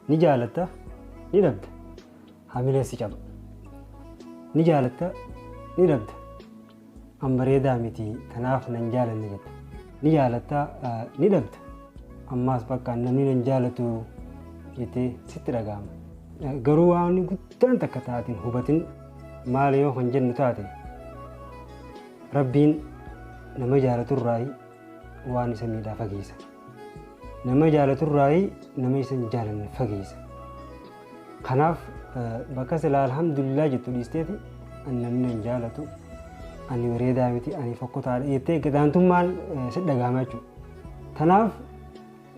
Ni jaalatta, ni dhabda. Hamileen si caba. Ni jaalatta, ni dhabda. An bareedaa miti, kanaaf nan jaalanne jetta. Ni jaalatta, ni dhabda. Ammaas bakka namni nan jaalatu jettee sitti dhaga'ama. Garuu waan guddaan takka taatiin hubatin maal yoo kan jennu taate, Rabbiin nama jaalaturraa waan isa miidhaa fageessa. Nama jaalaturraa nama isa hin jaalanne fageessa. Kanaaf bakka silaa alhamdulillah jettu dhiisteeti namni hin jaalatu, ani bareedaa miti, ani fokkotaadha jettee gadaantummaan si dhaga'ama jechuudha. Kanaaf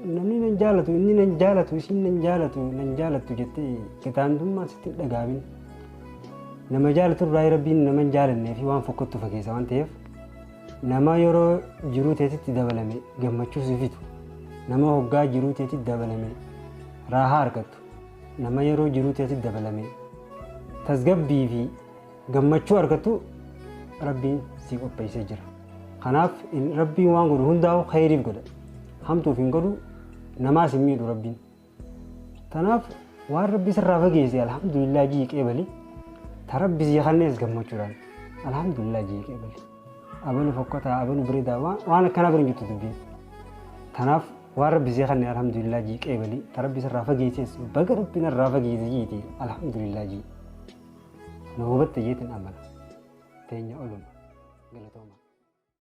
namni nan jaalatu, inni nan jaalatu, isiin nan jaalatu, nan jaalattu jettee gadaantummaan sitti hin dhaga'amin. Nama jaalaturraa Rabbiin nama hin jaalannee fi waan fokkottu fageessa waan ta'eef, nama yeroo jiruu teetitti dabalame gammachuu si fidu, nama hoggaa jiruu teetitti dabalame raahaa argattu, nama yeroo jiruu teetitti dabalame tasgabbii fi gammachuu argattu Rabbiin si qopheessee jira. Kanaaf Rabbiin waan godhu hundaa'u khayriif godha. Hamtuuf hin godhu, namaas hin miidhu Rabbiin. Kanaaf waan Rabbi sirraa fageesse alhamdulillah jii qeebali. Ta Rabbi si kannees gammachuudhaan alhamdulillah jii qeebali. Abalu fokkotaa, abalu bareedaa, waan akkanaa bira hin jirtu dubbiin. Kanaaf waan Rabbi si kanne alhamdulillah jii qeebali. Ta Rabbi sirraa fageesses baga Rabbi narraa fageesse jiiti alhamdulillah jii. Na hubatte jeetiin amana. Teenya oluma. Galatooma.